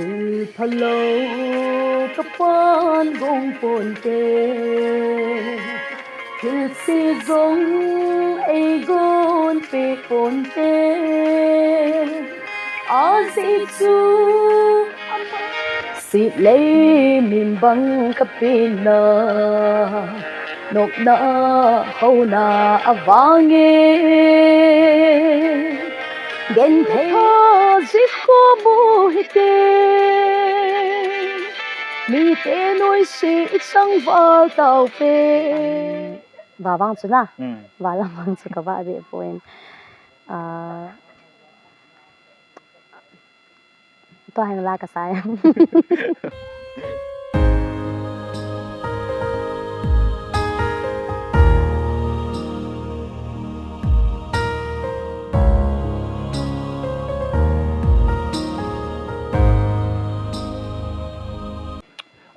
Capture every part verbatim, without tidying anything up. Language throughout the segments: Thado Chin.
Phalou kapan gong ponte, thilse jong eigon pe ponte, ajeh chu ama se lei min bang kapena, nopna houna avange. Genthei jiko mu hite, mite noise ichang val tauve. Vavang chu na. Hmm. Valam vang chu kava ve poi. Ah, Tua heng la kasa e.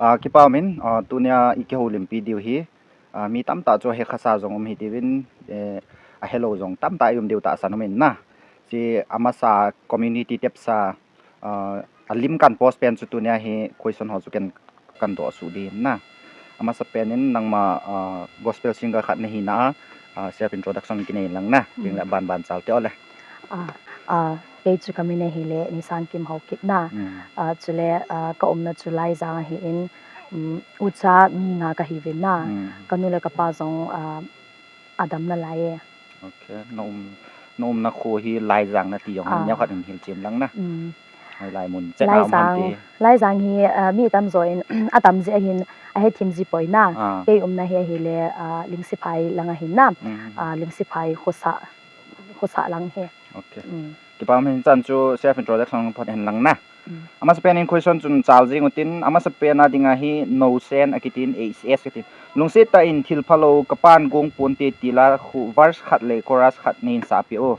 Ah, kipa umin, ah, tunia i kihoulimpi diu hi, ah, mi tamtah chu ahe khasa jong um hitiuvin, eh, ahelou jong tamtah i um diu tahsan umin na. Chi amasa community tepsa, ah, alim kan post pen chu tunia hi question ho chu ken kan doh suh ding na. Amasa pen in nangma, ah, gospel singer khat nahi na, ah, self introduction kinei lang na. Ting le ban ban chal te ole. Ah, ah, kei chu kamin ahile Nisangkim Haokip na. Mm. Ah, chule, ah, ka umna chu Laijang ahin, um, ucha mi nga kahiuvin na. Mm. Kanu le kapa jong, ah, adam nalai e. Okay. Na um, na umna kho hi Laijang nati jong hin, ah, neo khat in hilchen lang na. Mm. Hoilai mun chet na um ham ti. Laijang hi, ah, mi tamjo in, atam jeh ahin, ahe thim ji poi na. Ah. Kei umna hi ahile, ah, Lingsiphai lang ahin na. Mm. Ah, Lingsiphai khosa, khosa lang hi. Okay. Mm. Kipa umin, chan chu self introduction phot hen lang na. Mm. Amasa pen in question chun chal jing utin, amasa pen a dinga hi Nosen akitin, H S kitin. Lungset tah in thil phalou kapan gong ponte ti la khu verse khat le chorus khat nei sah peh o.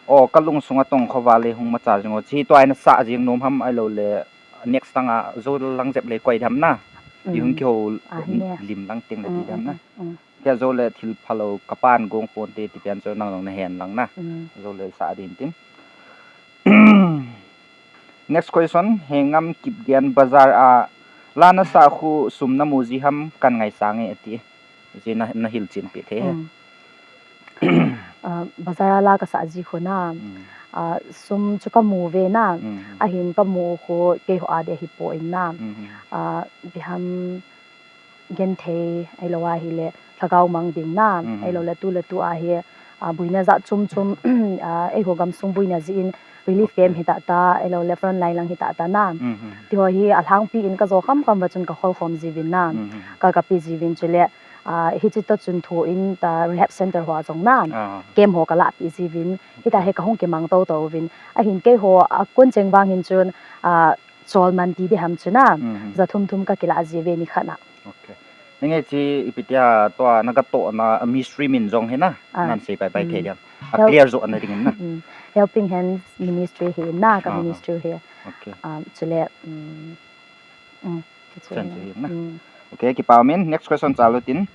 O, kalungsunga tongkho val le hung machal jing o. Chi tua in sah jing nom ham ahilou le next lang a jou lang jep le koi dam na. Mm. I hung kihou, ah, hi ne, lim lang teng le ti dam na. Mm, mm, mm, mm. Tia jou le thil phalou kapan gong ponte ti pen chu nang jong nahen lang na. Mm. Jou le sah ding tin. Next question, Hengam Kipgen, bazar a la nasah khu sum namu ji ham, kan ngaisang e ati. Ji na, nahilchen peh thei he. Mm. Ah, bazar a la kasah ji khu na. Mm. Ah, sum chu kamu ve na. Mm. Ahin kamu khu keiho a dia hipoi na. Mm. Ah, ipi ham, genthei, ahilou ahile lhagao mang ding na, mhm, ahilou le tu le tu a hi, ah, buina jat chom chom, ah, eiho gamsung buina jeh in relief, okay, camp hi tah tah, ahilou le front line lang hi tah tah na. Mhm. Ti ho hi alhangpi in kajo kham kham uva chun kakhol khom jiuvin na. Mhm. Ka, kape jiuvin chule, ah, hiche toh chun thon ta rehab center ho a jong na. Ah. Camp ho kalahpi jiuvin. Hita, okay, hi kahung kimang tou tou uvin. Ahin keiho a kon cheng vang hin chun, ah, chol man ti ding ham chu na. Mhm. Ja thum thum kakilah jiuve nikhat na. Okay. Hinge chi ipi tia tua na katoh na, a, ministry min jong hi na. Ah. Nan sei pai pai, mm, thei diam. A, help, clear jo na ding in na. Mm. Helping Hands Ministry hi na, ka, ah, ministry hi. Okay. Um, chule, mm, mm, chu chu. Chan chu hi na. Mm. Okay, kipa umin. Next question chal utin.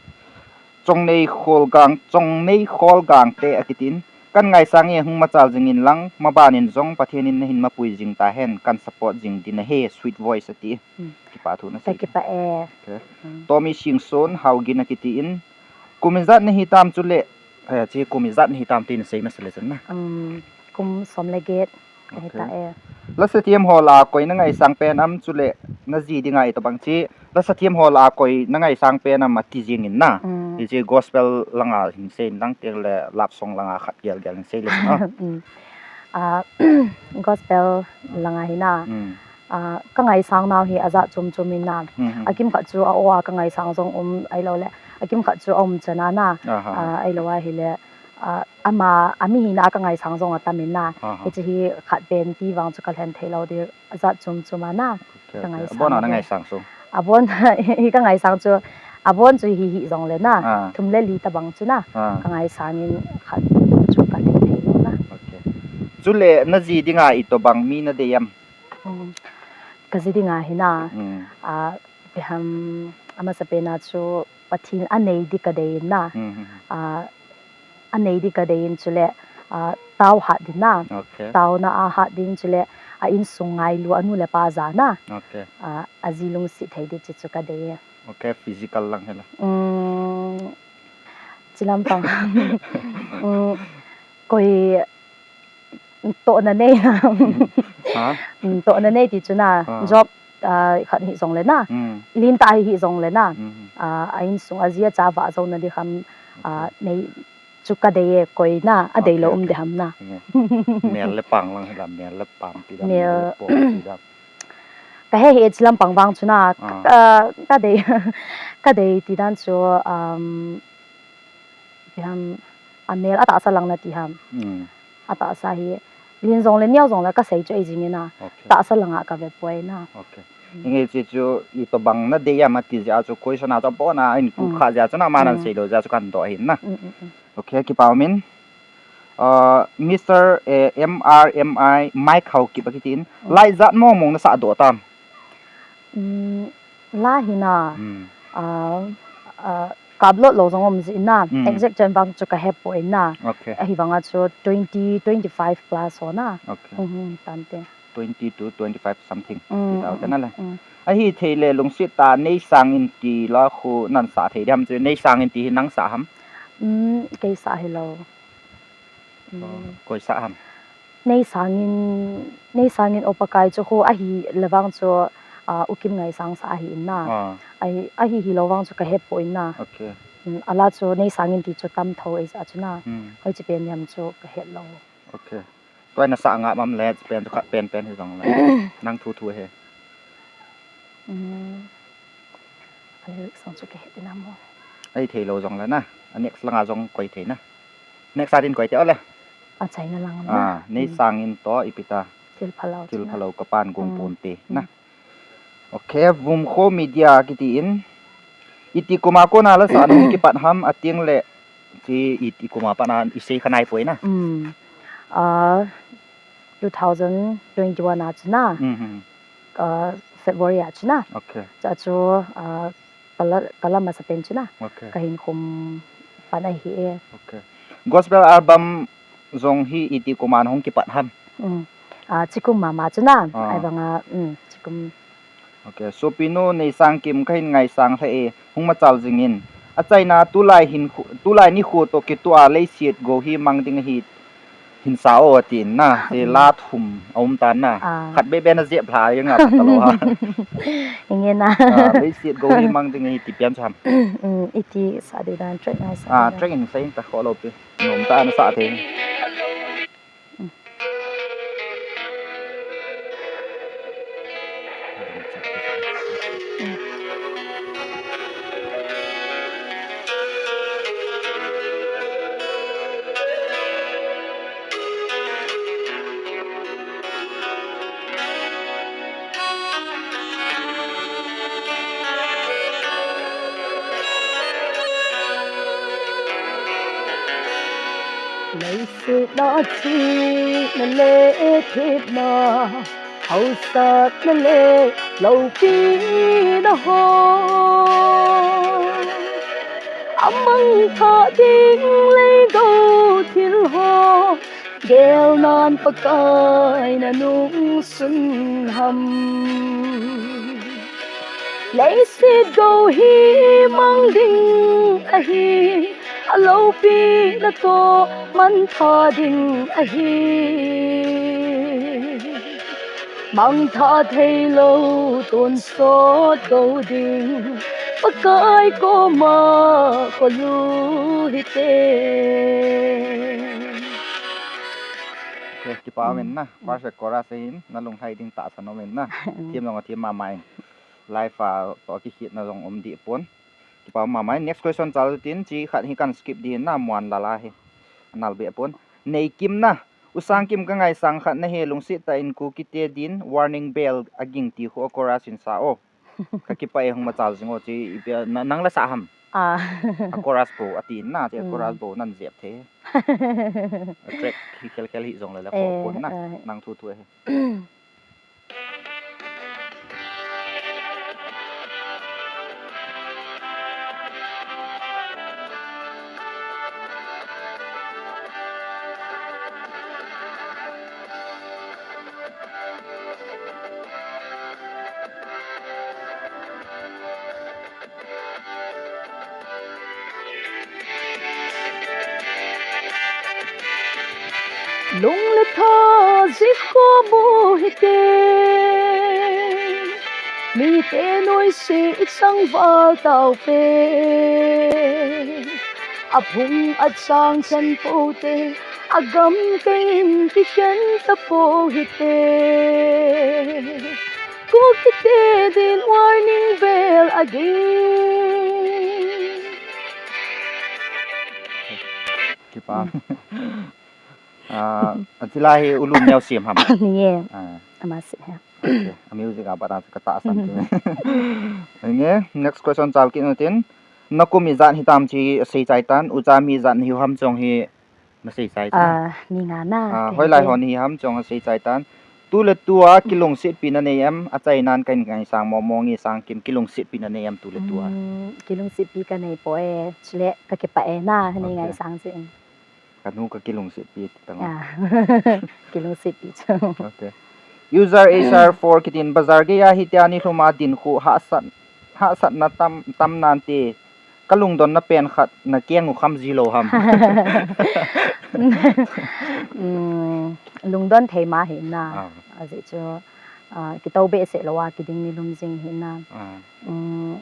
Chongnei Kholgang, Chongnei Kholgang te akitin, kan ngaisang e, hung machal jing in lang, maban in jong Pathen in nahin mapui jing tahen, kan support jing ding ahi, sweet voice ati. Hmm. Kipa thu nasei. Ka kipah e. Okay. Hmm. Tomi Singson, Haogin akitin, kum ijat nahi tam chule, eh, chi kum ijat nahi tam ti nasei masa le chun na. Um, kum som le get. Ahi, okay, ta e. La Sathiam ho lah a koi na ngaisang pen am, chule na ji dinga itobang chi. La Sathiam ho lah a koi na ngaisang pen am ati jing in na. Mm. Hiche gospel langa hin sei in lang, teng le love song langa khat gel gel in sei le na. Mm. Ah, gospel langa hi na. Mm. Ah, ka ngaisang nau hi ajat chom chom in na. Mm, mm. Akimkhat chu a-o a ka ngaisang jong um, ahilou le. Akimkhat chu aum chan a na. Aha. Ah, ahilou ahile, ah, ama, a mi hina a ka ngaisang jong atam in na. Aha. Hiche hi khat pen ti vang chu ka lhen thei lou ding, ajat chom chom a na. Okay, okay. Ka ngaisang. Abon a na ngaisang chu? Abon, hi ka ngaisang chu, abon chu hi hi jong le na. Ah. Thum le li tabang chu na. Ah. Ka ngaisang in khat chu ka lhen thei lou na. Okay. Chule na ji dinga itobang mi na dei am? Hmm. Ka ji dinga hi na. Hmm. Ah, ipi ham, amasa pen a chu Pathen a nei ding ka dei in na. Hmm, hmm, hmm. Ah, a nei ding ka dei in chule, ah, tao hat ding na. Okay. Taona a hat ding chule, a insung ngailu anu le pa jana. Okay. A, aji lungset thei di chu chu kadei e. Okay, physical lang hela. Um, chilam pang. um, koi tohna nei. Ha? Um, tohna nei ti chu na. Ah. Job, uh, khat hi jong le na. Hmm. Lin ta hi jong le na. Hmm. Uh, a insung aji acha vah jou na di kham, uh, nei chu kadei e koi na, adei lo um de ham na. Mel le pang lang hela, mel le pang ti dam, Mel. Mel le pang ti dam. Ka he he chilam pang vang chu na, Ah. ka, kadei, kadei ti dan chu, um, ti ham, a mel atahsa lang na ti ham. Hmm. Atahsa hi, lin jong le neo jong le kasei chu ei jing e na. Okay. Tahsa langa kave poi na. Okay. Inge chi chu itobang nadei am ati jeh a chu question a chu abon a in ku Mm. kha jeh a chu na man an Mm. sei lou jeh a chu kan doh ahin na. Mm, mm, mm. Okay, kipa umin. Uh, Mister, eh, M R M I, Mike Haokip akitin. Mm. Lai jat mong mong nasah doh tam. Um, la hi na. Hmm. Uh, uh, ka upload lou jong um jin na. Mm. Exact chan vang chu ka he poi na. Okay. Ahivanga chu twenty, twenty-five plus ho na. Okay. Mhm, tante. Twenty to twenty-five something. Mm, Ti tau mm, te na le. Mm. Ahithei le lungset tah a nei sangin ti la khu nan sah thei diam chu nei sangin ti hi nang sah ham. Mm, kei sah hi lou. Mm. Koi sah ham. Nei sangin, nei sangin o Pakai chu khu ahi le vang chu, ah, U Kim Ngaisang sah ahi in na. Ah. Ahi, ahi hi lou vang chu ka he poi na. Okay. Mm, ala chu nei sangin ti chu tam tho ei sa chu na. Hmm. Hoi chi pen yam chu ka he lou. Okay. Tua nasah ngam am le pen chu khat pen pen hi jong le. Nang thu thu he. Mm. A lyrics sang chu ka he ti na mo. Ahithei lou jong le na. A next langa jong koi thei na. Next a din koi thei o le. A China lang na. Ah, nei Mm. sangin to ipi ta. Thil phalou. Thil Na. phalou ka pan kung Mm. pun ti na. Mm. Okay, Vumkho Media kiti in. Iti kum a kona la sa nung kipat ham ating le. Chi iti kum a pat na i sei kha nai poi na. Mm. Ah, two thousand twenty-one a chu na. Mhm. Ah, February a chu na. Okay. Cha chu, ah, kala, kala masa pen chu na. Okay. Ka hin khum pan ahi e. Okay. Gospel album jong hi iti kum a na hung kipat ham. Mm. Ah, chikum mama chu na. Ah. Ahivanga, mm, chikum. Okay. Sopinu Neisangkim ka hin ngaisang lheh e, hung machal jingin. Achaina tulai hin khu, tulai nikho toh kitoh a leiset gou hi mang ding ahi hin sa o atin na. Ti la thum a um tan na. Ah. Khat bebe na jep lha jeng a pat talou ha. Inge na. Ah, leiset gou hi mang ding ahi ti pian chu ham. Mm, iti sa ding dan track ngaisang. Ah, track in sa in ta kho lou pi. Nom ta na sa thei. Leiset na chihna le thepna, hausatna le loupina ho, amang tha ding leigou thil ho, gel nan Pakai na nungsun ham. Leiset gou hi mang ding ahi, aloupina toh mangthah ding ahi. Mangthah theilou tonsot gou ding, Pakai koma kholui hite. Okay, kipa um in na, first le chorus ahin, na lunglhai ding tahsan um in na. Thim jong athim mama in. Live a toh kikhetna jong um deh pon. Kipa um mama in. Next question chal tin, chi khat hi kan skip ding na, Muanlal a hi. Anal be pon. Neikim na, U Sangkim ka ngaisang khat nahi, lungset tah in Kuki te din, warning bell aging ti khu a chorus in sa o. Ka kipah e, hung machal jing o chi, ipi a, na, nang la sa ham. Ah. A chorus bou, atin na, chi a chorus bou, nan jep thei. A track hi khel khel hi jong le la, eh, pon na, eh, nang thu thu e. Lung le tha jikho mu hite, mite noise i changval tauve. A phung a chang chan pote, a gam kein kikhen ta po hite. Kukite din warning bell again. Kipa. Ah, atila hi ulum neo sim ham. Ni e. Ah. Ama si ha. Okay. A music a bata kata sam ti. Nge, next question chal kit utin. Na kum ijat hitam chi sei chai tan, ucha mi ijat hiu ham chong hi na sei chai tan. Ah, mi nga na. Ah, hoilai hon hi ham chong sei chai tan. Tu le tu a kilungsetpi na nei em, achainan ka ngaisang mo mo ngi sang kim kilungsetpi na nei em tu le tu a. Hmm, kilungsetpi ka nei po e, chule ka kipah e na, nei ngaisang si. Ka nu ka kilungsetpi ti tang. Ah. Kilungsetpi chu. Okay. User H R four kitin bazar gei a hitia ni lhum a din khu hahsat, hahsatna tam, tam nan ti. Ka lungdon na pen khat na keng u kham ji lo ham. Hmm, lungdon thei ma hi na. Ah. Ajeh chu, ah, kito behseh lou a kiding ni lhum jing hi na. Ah. Hmm,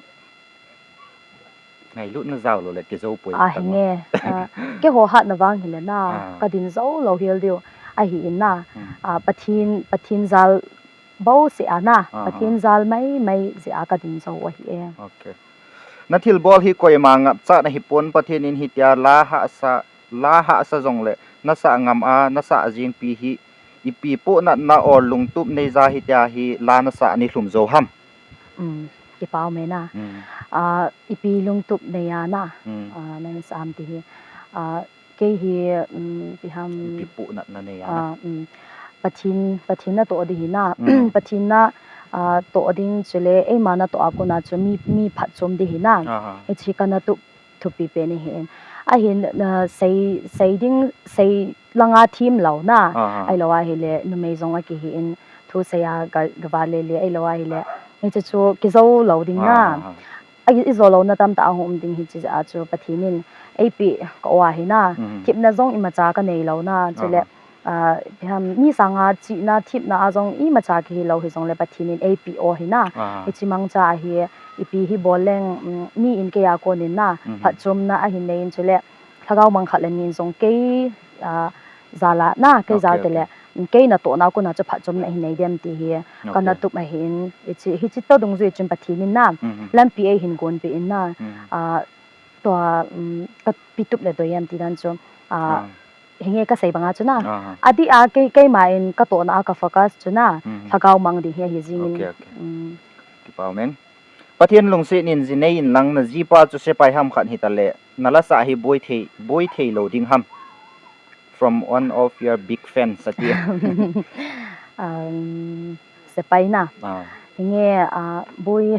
Ngailut na jao lou le kijo poi. Ah, hinge. Ah, keiho hatna vang hile na. Ah. Ka din jou lou hel diu. Ahi in na. Hmm. Ah, Pathen, Pathen jal bou se a na. Ah, Pathen jal mai mai jeh a ka din jou ahi e. Okay. Na thilbol hi koima ngapchat na hi pon Pathen in hitia la hahsa, la hahsa jong le na sa ngam a, na sa jing pi hi ipi pohnatna or lungtup nei ja hitia hi la na sa ni lhum jou ham. Um, kipa um e na. Mm. Ah, ipi lungtup nei a na. Mm. Ah, nang sa am ti hi. Ah, kei hi, um, ipi ham. Ipi pohnatna nei a na. Ah, um, Pathen, Pathen na toh di hi na. Mm. Pathen na, ah, toh ding chule, eima na toh a kona chu mi, mi phatchom di hi na. Aha. Hichi ka na tup thupi pen ahi in. Ahin, ah, sei, sei ding, sei langa thim lou na. Aha. Ahilou ahile, numei jong a kihi in, thu sei a ga, ga va le le, ahilou ahile. Hichi chu kijo lou ding na. Aha. A, i, i jo louna tamtah a hung um ding hichi a chu Pathen in eipe ka o ahi na. Mhm. Thipna jong imacha ka nei lou na. Chule, aha. Ah, ipi ham, mi sanga chihna, thipna a jong imacha kihi lou hi jong le Pathen in eipe o hi na. Aha. Hichi mangcha ahi, ipi hi bol leng, um, mi in kei a kon in na, mhm, phatchomna ahi nei in chule, lhagao mang khat le ni in jong kei, ah, jal a na, kei jal te le, okay, okay, um, kei na tohna kona chu phatchomna hi nei dem ti hi, okay, ka na tup ahi in, hichi, hichi to dungjui chun Pathen in na, mhm, lampi eihin gon pe in na, mhm, ah, tua, um, ka pi tup le doi em ti dan chu, ah, ah. Hinge ka sei banga chu na. Aha. Adeh a kei, keima in ka tohna a ka focus chu na. Mhm. Lhagao mang ding hi ahi jing in. Okay, okay. Mm. Kipa um e. Pathen lungset in ji nei in lang na jipa chu sepai ham khat hita le. Na la sa hi boi thei, boi thei lou ding ham. From one of your big fans ati. Um, sepai na. Ah. Hinge, ah, boi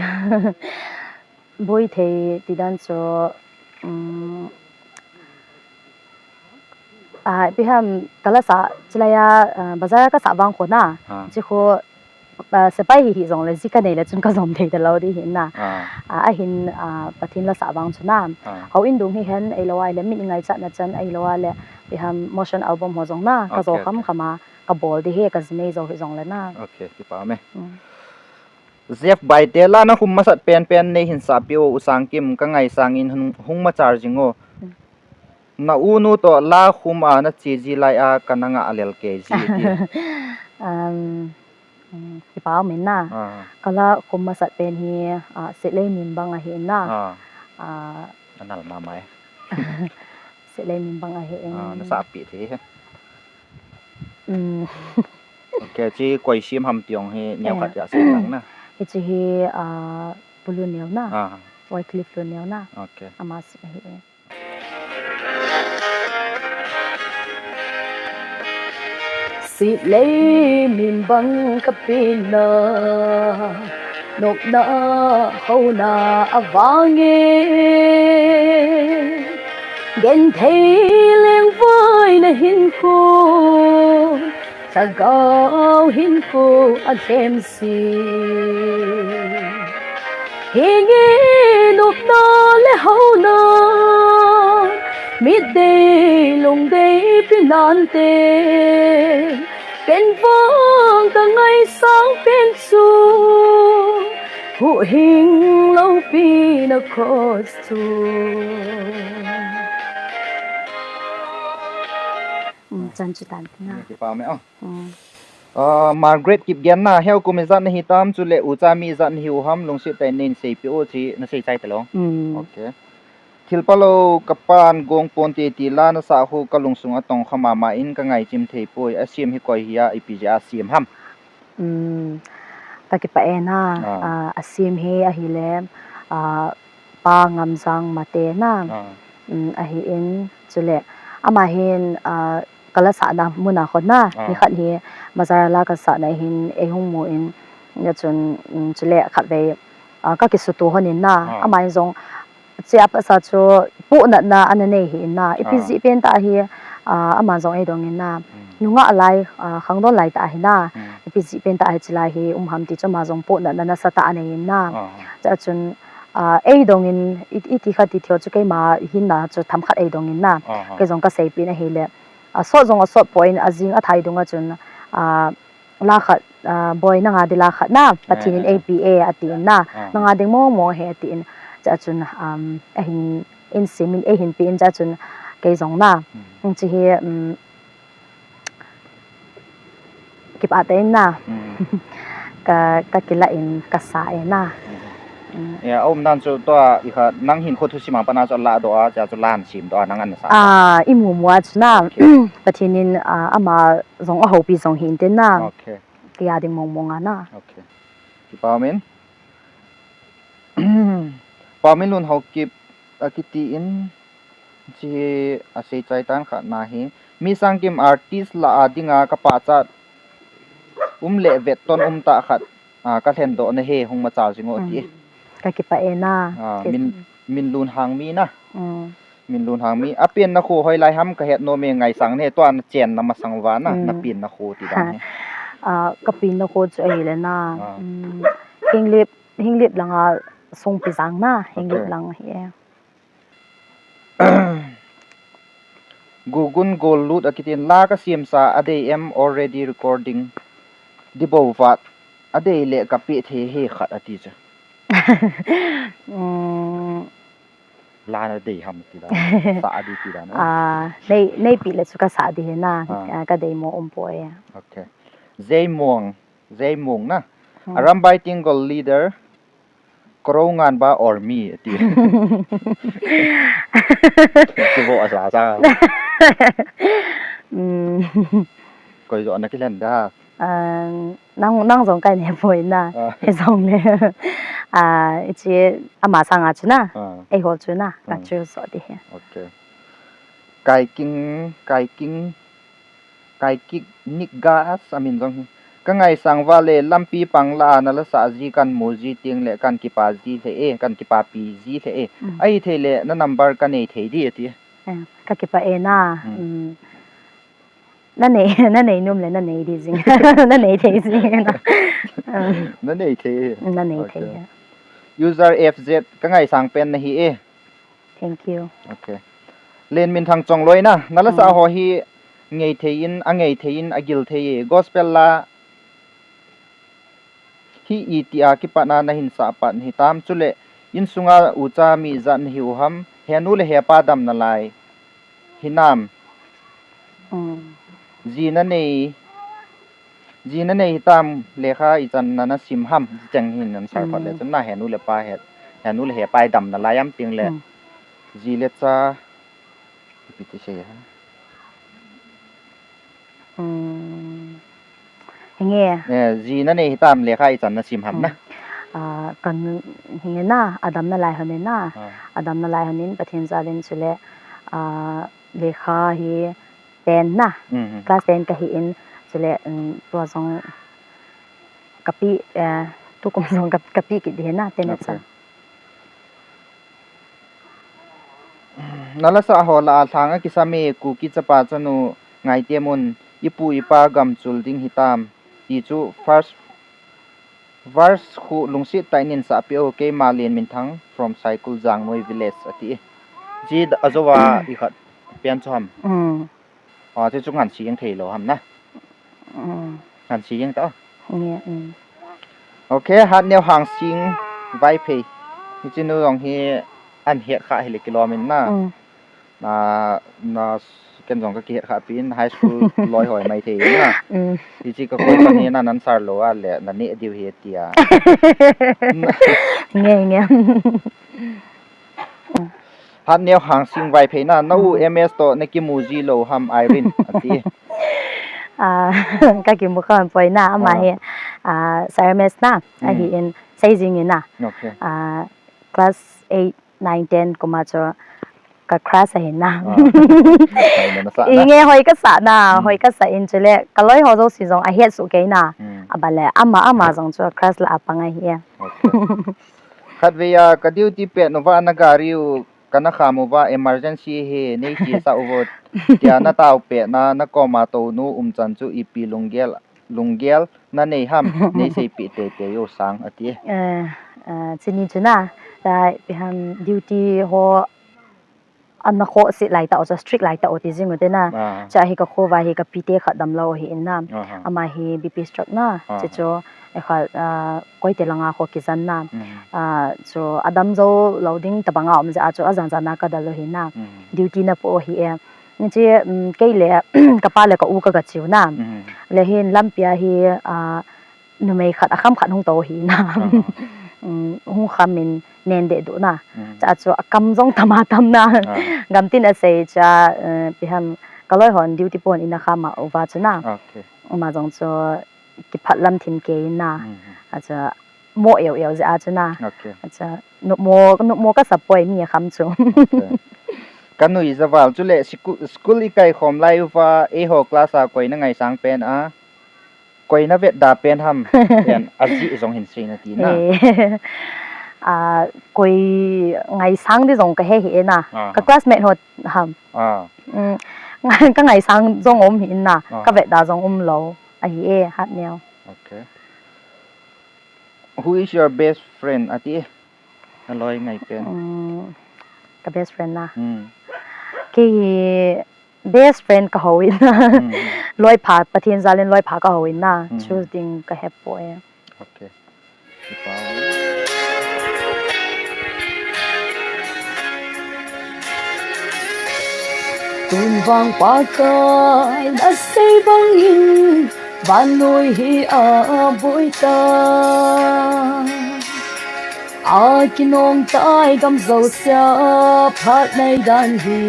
Boi thei ti dan chu, um, ah, ipi ham ka la sa, chulai a, ah, bazar ka sa vang kho na, ah, chi kho, ah, sepai hi hi jong le ji ka nei le chun ka jom thei ta lou di hi na. Ah. Ah, ahin, ah, Pathen la sa vang chu na. Ah. Hou in dung hi hen, ahilou ahile min ngaichat na chan, ahilou ahile, ipi ham motion album ho jong na, ka jo, okay, kham, okay, kham a, ka bol di hi, ka ji nei jo hi jong le na. Okay, kipa um e. Mm. Jeff Baite, la na khum masat penpen nei hin sahpeh o, U Sangkim, ka ngaisang in hung, hung machar jing o. Hmm. Na u nu toh la khum a na che ji lai a ka na ngah lel kei ji ti. Um, um, kipa um in na. Ah. Ka la khum masat pen hi, ah, Setlei Mimbang ahi in na. Ah. Ah. Anal mama e. Setlei Mimbang ahi in. Ah, na sahpeh thei e. Um. Okay, chi koi sim ham ti ong hi neo khat, eh, ja sei lang na. Hichi hi, ah, Pu Luneo na. Ah. Wycliffe Luneo na. Okay. Ama sim ahi e. Setlei Mimbang ka pen na, nopna houna avang e. Genthei lengvoi na hinkho, lhagao hinkho alhem si. Hinge nopna le houna, Mit dei lung dei pinante, ken vang ka ngaisang pen chu, huhhing lopi na cross chu. Um, chan chu tan tina. Kipa me, oh. Um. Ah, Margaret Kipgen na, heo kum ijat na hitam, chule ucha mi ijat na hiu ham, lungset tah in nei seipeh o, chi na sei chai talou. Um. Okay. Thil phalou, kapan gong ponte ti la nasa hu ka lungsung a tong kha mama in ka ngaichem thei poi, asem hi koi hia, ipi jeh a asem ham. Um, ka kipah e na, ah, asem hi ahile, ah, Pa Ngamjang Mate na, ah, um, ahin, chule, ama hin, ah, ka la sahna mun a khon na, ah, nikhat hi, bazar a la ka sahna hin, ei hung mu in, ya chun, um, chule khatvei, ah, ka kisuto hon in na, ah, ama hin jong, Chia pasa chu pohnatna ana nei hi in na. Ipi, ah, jeh pen tah hi, ah, ama jong ei dong in na. Hmm. Nungah lai, ah, khangdon lai tah hi na. Hmm. Ipi jeh pen tah hi chilai hi um ham ti chu ama jong pohnatna nasatah anei in na. Ah. Chua chun, ah, ei dong in, i, iti kha ti thei chu keima hinna chu themkhat ei dong in na. Ah, ah. Kei jong ka seipeh in ahile. Ah, sot jong asot poi in ajing athai dung a chun, ah, la khat, ah, Boi, nanga ding la khat na, Pathen in, eh, eh, eh, eipeh e, ati in na, ah, nanga ding mong mong ahi, ati in, chua chun, um, ahin, in sim in, eihin pe in, chua chun, kei jong na, hmm, hiche hi, um, kipah tah in na, hmm, ka, ka kila in, ka sa e na. Hmm. Hmm. Ya, aum dan chu tua, i kha, nang hin kho thusim a pat na chu ala doh a, chua chu la hin sim doh a, nang ana sa. Ah, i mu mu a chu na, okay, Pathen in, ah, ama jong ahoupi jong hin tin na. Okay. Kei a ding mong mong a na. Okay. Kipa min. Pa Minlun Haokip akiti in, hiche asei chai tan khat na hi. Mi Sangkim artist lah a dinga ka pachat um le vetton um tah khat, ah, ka lhendoh na hi hung machal jing o ti. Hmm. Ka kipah e na. Ah, Min, Minlun Hangmi na. Hmm. Minlun Hangmi, apenna kho hoilai ham ka het nom e, ngaisang ne, tua na chenna masang uva na, mm, na penna kho ti dan hi. Ah, ka penna kho chu ahile na, ah, mm, Henglep, Henglep langa Songpijang na, Henglep, okay, lang ahi e. Gugun Gollut akitin, la ka semsa adei em, already recording, dibou vat, adei le ka peh thei hi khat ati chu. Mm, La na dei ham ti dan. Sa a dei ti dan. Ah, nei, nei peh le chu ka sa ding hi na. Ah. Ah, ka dei mo um poi. Okay. Zeimong, Zeimong na. Hmm. Arambai Tenggol leader, Korounganba or me ti. Chu bo a sa sa. Hmm. Koi jo na kilen da. Ah, nang, nang jong kai ne poi na. Ah. Hijong le. Ah, hiche ama sanga chu na. Ah. Eiho chu na. Ka, ah, chu so ti he. Okay. Kaiking, Kaiking, Kaikik Nick Gas amin jong hi. Ka ngaisang uva le lampi pang la a na la sa ji kan mu ji teng le kan kipa ji le e, kan kipapi ji le e. Mm. Ahithei le na number ka nei thei di ati. Eh, ka kipah e na. Mm. Mm. Na nei, na nei nom le, na nei di jing. Na nei thei jing na. Um. Na nei thei. Na nei thei. Okay. User F Z, ka ngaisang pen na hi e. Thank you. Okay. Lenminthang Chongloi na, na la sa, mm, ho hi ngei thei in, angei thei in, agil thei e. Gospel la hi iti a kipatna na hin sah pat hitam, chule insunga ucha mi ijat na hiu ham, henu le hepa damna lai hinam. Mm. Ji na nei, ji na nei hitam, lekha ichan na na sim ham, cheng hin nan sar pat le, mm, chun na henu le pa het, henu le hepa idamna lai ham teng le. Mm. Ji le cha, ipi ti sei ham. Hmm. Hinge. Eh, ji na nei hitam lekha ichan na sim ham na. Hmm. Ah, kan hinge na, adamna lai hon in na. Ah. Adamna lai hon in Pathen jal in chule, ah, lekha hi ten na. Hmm. Class ten ka hi in chule, um, tua jong ka pe, eh, tukum jong ka, ka pe kit di hi na, ten na cha. Okay. Na la sa ho lah a lhang a kisam e, Kuki chapa chanu, ngaite mun, ipu ipa gam chul ding hitam, ti chu first verse khu lungset tah in nei sah peh o, keima Lenminthang from Saikul Jangnoi village ati e. Ji da, ajo a i khat. Pian chu ham. Um, A, chu chu ngan si jeng thei lou ham na. um, Ngan si jeng ta. nge, um. Ok, Hatneo Hangsing Vaiphei. Hiche nu jong hi ahin het kha hile kilom in na. Um, Na, na, ken jong ka kihet kha pin high school loi hoi mai thei na. um. Hiche ka koi pan hi na nan sar lou a le na neh diu hi tia. Nge, nge. Hatneo Hangsing Vaiphei na, na u M S to na kimu ji lou ham Irene, ati. A, ka kimu kha poi na, ama Ah. hi, a, Sir M S na, Mm. ahi in, sei jing in na. Ok. A, class eight, nine, ten kuma chu ka crush ahi na. Ah. Hoi na na sa I na. nge hoi ka sa na, Mm. hoi ka sa in chule, ka loi ho jouse jong ahet soh kei na. Mm. Aban le, ama, ama jong chu crush la a pang ahi e. Ok. Khatvei a ka duty pet uva na gari u kana kham uva emergency hi nei che sa uvo tia na tao pet na, na koma tou nu um chan chu ipi lunggel, lunggel na nei ham, nei seipeh teitei o sang ati. Eh, eh, chini chu na, ta, ipi ham duty ho, ana khoh set lai ta o, chu strict lai ta o ti jing u te na. Ah. Chu hi ka kho uva hi ka pi te khat damlou hi in na. Aha. Ama hi B P stroke na, Aha. chu chu, e khat, ah, Koite langa kho kijen na. Mm. Ah, chu adam jou lou ding tabang a um jeh a chu ajan jan a ka dal u hi na. Mm. Duty na po hi e. Ni chi, um, kei le, ka pa le ka u ka ga chiu na. Mm. Le hin lampi a hi, ah, numei khat akham khat hung tou hi na. Aha. Um, hung kham in nen deh duh na. Mm. Chu chu akam jong tam a tam na. Ah. Gam tin asei chu, eh, ipi ham ka loi hon duty pon in akham a uva chu na. Ok. Ama jong chu kiphat lam thim kei in na. Mm. A chu mo eu eu jeh a chu na. Ok. A chu nopmo, nopmo ka sa poi mi akham chu. Ok. Ka nuija val chule siku-, school i kai khom lai uva, eiho class a koi na ngaisang pen a, koi na vetda pen ham, pen a jih jong hin sei na ti na. Eh, a, koi ngaisang di jong ka he hi e na. Ah. Ka classmate ho ham. Ah. Um, ka ngaisang jong um hi in na. Ah. Ka vetda jong um lou. Ahi e, Hatneo. Ok. Who is your best friend? Ati e. Na loi ngai pen. Um, ka best friend na. Hmm. Kei hi best friend ka hou in na. Hmm. Loi pha, Pathen jal in loi pha ka hou in na. Hmm. Choose ding ka he poi. Ok. Kipa. Tun vang Pakai na sei bang in, vannoi hi a boi ta. A kinong tai gam jouse a phat nai dan hi.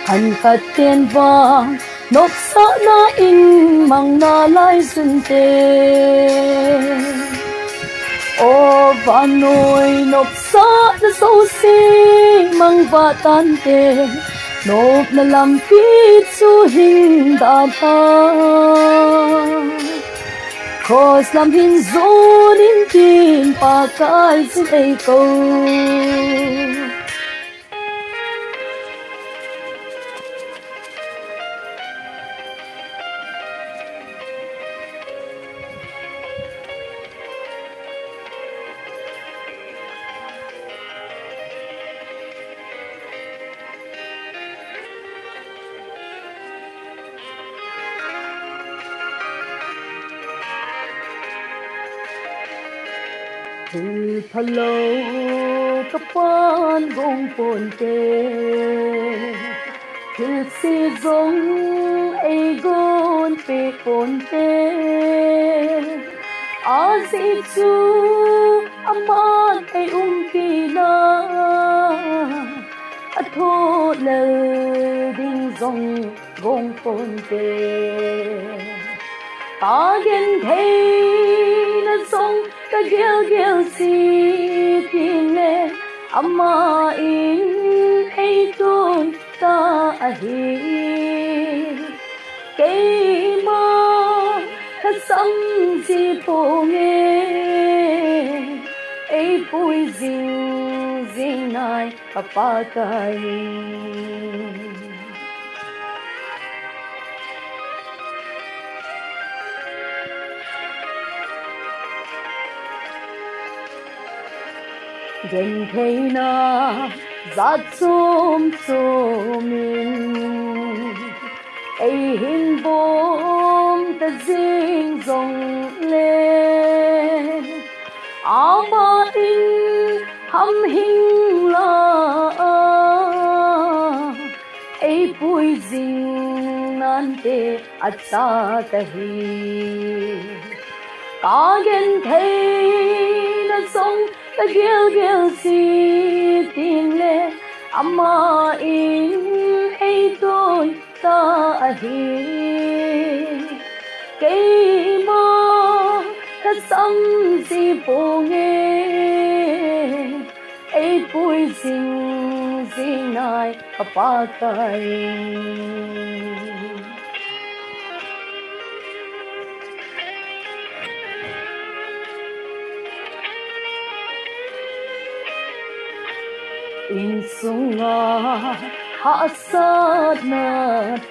Khan khat ten vang, nopsahna in mang nalai sun te. O vannoi nopsahna jouse mang vah tan te. Nopna lampi chu hing dan ta. Cross lam hin jon in tin Pakai chun ei kou. Thil phalou ka pan gong ponte. Thilse jong ei gon peh ponte. Ajeh chu aman ei umpi na. Athoh lel ding jong gong ponte. Ka genthei na jong ka gelgel si ting le, ama in ei tun ta ahi. Keima ka sam ji ponge, ei pui jing jing nai. Ka Pakai. Gentheina Jat chom chom in ei hin bom ta jing jong le, ama in ham hing la a ei pui jing nante a cha ka hi. Ka gen thei na jong ka gel gel si ting le, ama in ei tui ta ahi. Keima ka sam si po nge, ei pui jing jing nai ka Pakai. Insunga hahsatna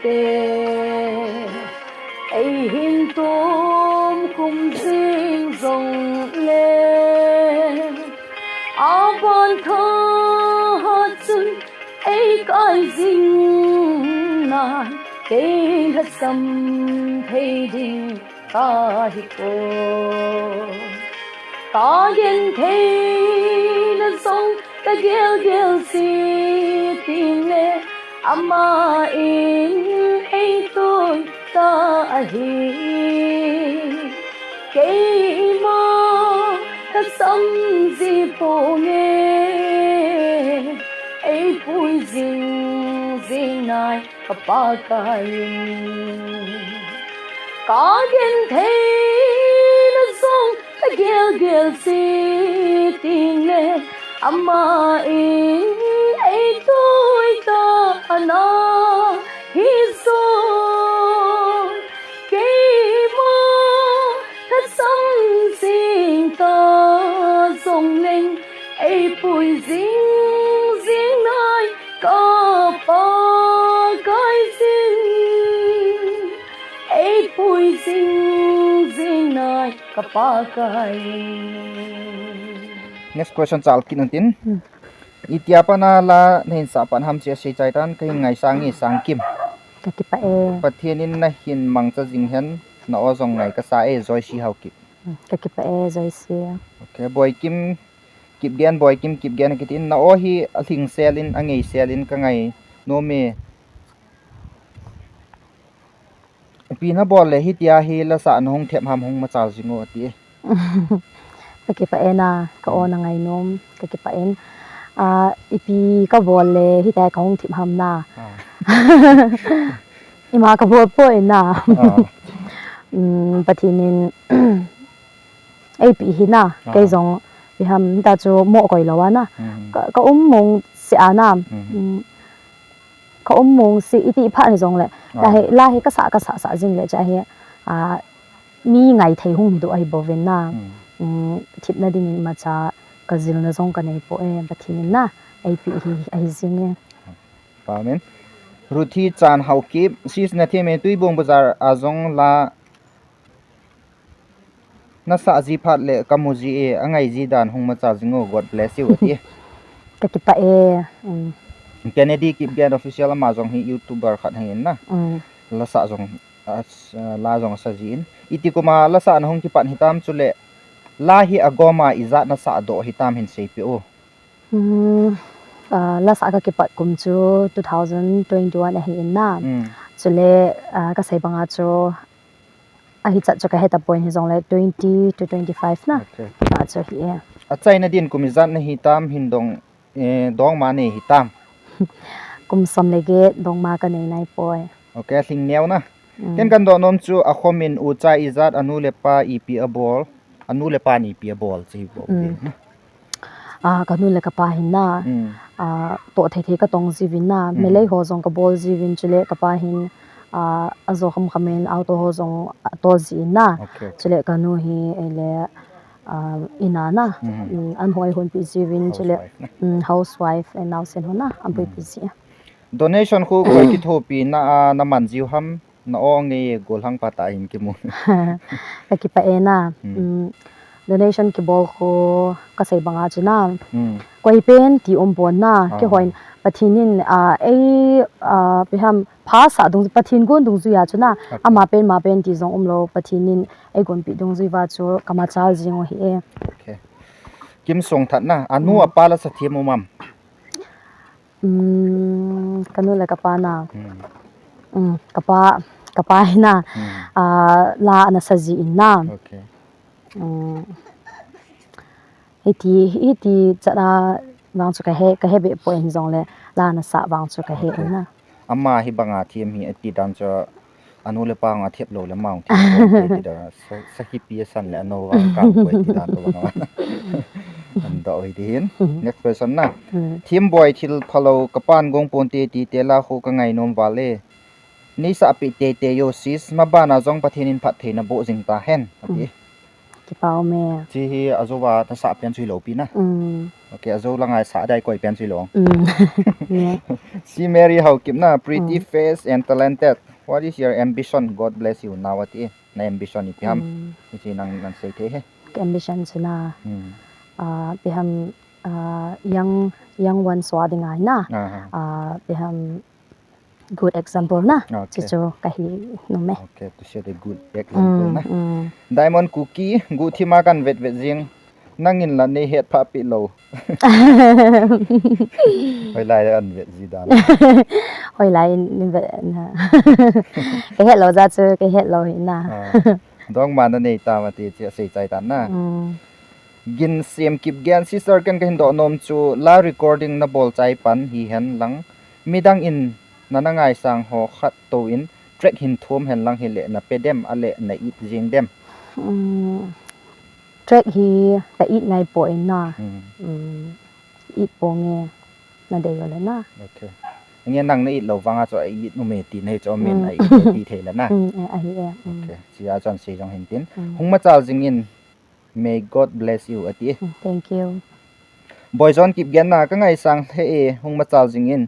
te ei hin tom khum jing jong le, aban tha chun ei kai jing nai, kei la sam thei ding ka hi ko. Ka gen thei na jong ka gel gel si ting le, ama in ei tui ta ahi. Keima ka sam si po nge, ei pui jing jing nai ka Pakai. Ka gen thei na jong ka gel gel si ting le, ama in ei tui ta ana hi jong. Keima ka sam jing ta jong leng, ei pui jing jing nai ka Pakai jing, ei pui jing jing nai ka Pakai. Next question chal kit un tin. Hmm. Itia pat na la na hin sah pan ham tia sei chai tan, ka hin ngaisang e Sangkim. Ka kipah e. Pathen in na hin mangcha jing hen, na o jong ngai ka sa e, Joyce Haokip. Hmm, ka kipah e, Joyce. Okay, Boikim Kipgen, Boikim Kipgen kiti in, na o hi a hlingsel in, a ngeisel in ka ngai nom e. Ipi na bol le hitia hi la sah na hung thep ham, hung machal jing o ati e. Ka kipah e na, ka o na ngai nom, ka kipah in. Ah, ipi ka bol le hitia ka hung thep ham na. Ah. Ima ka bol poi na. Ah. Mm, Pathen in ei pi hi na, ah, kei jong ipi ham ta chu mo koi lo a na. Mm. Ka, ka um mong si a na. Mm. Mm, ka um mong si iti phat hi jong le. Ah. La hi, la hi ka sa, ka sa, sa jing le cha hi, ah, mi ngai thei hung hi do ahi bou vin na. Mm. Mm, thepna ding in imacha ka jilna jong ka nei poi, Pathen in na ei pi hi ahi jing e. Amen. Ruthi Chan Haokip, sis na theme Tuibong Bazar a jong la na sah ji phat le ka mu ji e, a ngai ji dan hung machal jing o, God bless you ati. Ka kipah e. Mm. Kennedy Kipgen Official ama jong hi YouTuber khat hi in na. Mm. La sah jong, a, s-, a, la jong a sa ji in. Iti kum a la sah na hung kipan hitam, chule la hi a gom a ijat na sah doh hitam hin sei pi o. Hmm, ah, la sah ka kipat kum chu two thousand twenty-one ahi in na. Hmm. Chule, ah, ka sei banga chu ahi chat chu ka he ta poi, hi jong le twenty to twenty-five na. Okay. Ka chu hi e. A chaina din kum ijat na hi tam, hin dong, eh, dongma nei hi tam. Kum som le get dongma ka nei nai poi. Okay, hling neo na. Hmm. Ken kan doh nom chu a khom in u cha ijat, a nu le pa ipi a bol, a nu le pa in ipi a bol chu hi bol. Hmm. Ti na. Ah, ka nu le ka pa hin na, mm, ah, toh thei thei ka tong ji vin na, mm, melei ho jong ka bol ji vin, chule ka pa hin, ah, a jo kham kham in auto ho jong a tol ji in na. Okay, okay. Chule ka nu hi, ei le, ah, in a na, mm, mm, an hoi hon pi ji vin, chule, housewife na. Mm, housewife, eh, naosen ho na, an pui pi ji. Donation khu koi kithopi na, ah, na man jiu ham? Na o nge golhang pa ta hin kimu. Ka kipah e na. Hmm. Um, donation kibol khu ka sei banga chu na. Hmm. koi pen ti um pon na, ah, keiho in Pathen in, ah, ei, ah, ipi ham, pha sah dung, Pathen gon dungjuia chu na, okay, ama pen, ama pen ti jong umlou, Pathen in ei gonpi dungjui uva chu ka machal jing u ahi e. Okay. Kim Songthat na, anu, hmm, apa la sa thiam um am? Hmm, ka nu le ka pa na. Hmm. Hmm, ka pa, ka pa hi na, hmm, ah, la ana sa ji in na. Okay. Hmm. Hiti, hiti chan a vang chu ka he, ka he be poi, hijongle la ana sa vang chu ka he, okay, in na. Ama hi banga thiam hi ati dan chu, anu le apa nga thep lou le ama nga thep lou ti dan, sa, sahipi asan le ano vang kang poi ti dan ko banga. An do hi din. Mhm. Next question na. Mhm. Thiam boi thil phalou ka pan gong ponte ti te la khu ka ngai nom vale. Nei sa pi te te yo sis, ma bana jong Pathen in phattheina boh jing ta hen. Ati. Mhm. Kipa um e. Chi hi ajou va ta sa pian chui lou pi na. Mm. Okay, ajou la ngai sa dai koi pian chui lou. Mm. Yeah. Si Mary Haokip na, pretty, mm, face and talented. What is your ambition? God bless you. Now ati, na ambition ipi ham? Mm. Ichi nang, nang sei thei he. Ka ambition chu na. Mm. Ah, ipi ham, ah, young, young ones ho dinga hi na. Aha. Ah, ipi ham, good example na. Okay. Chu chu ka hi nom e. Okay, to set a good example, mm, na. Mm. Diamond Kuki, guhthim a kan vet vet jing. Nangin la nei het pha pi lou. Hoilai an vet ji dan. Hoilai in vet na. Ka het lou jeh chu, ka het lou hi na. Ah. Dongma na nei tam ati chu asei chai tan na. Mm. Ginsem Kipgen, sister, ken ka hin doh nom chu la recording na bol chai pan hi hen lang, midang in na na ngaisang ho khat tou in track hin thum hen lang hile na pe dem, ale na it jing dem? Mm, track hi ka it ngai poi na. Mm. Mm, it ponge na dei le na. Okay. Nge nang na it lou vanga chu a it um e ti nei chu men, mm, a it e ti thei le na. Mm, eh, ahi e. Mm. Okay. Chia chun sei jong hin tin. Mm. Hung machal jing in. May God bless you, ati. Mm, thank you. Boyzon Kipgen na, ka ngaisang lheh e, hung machal jing in.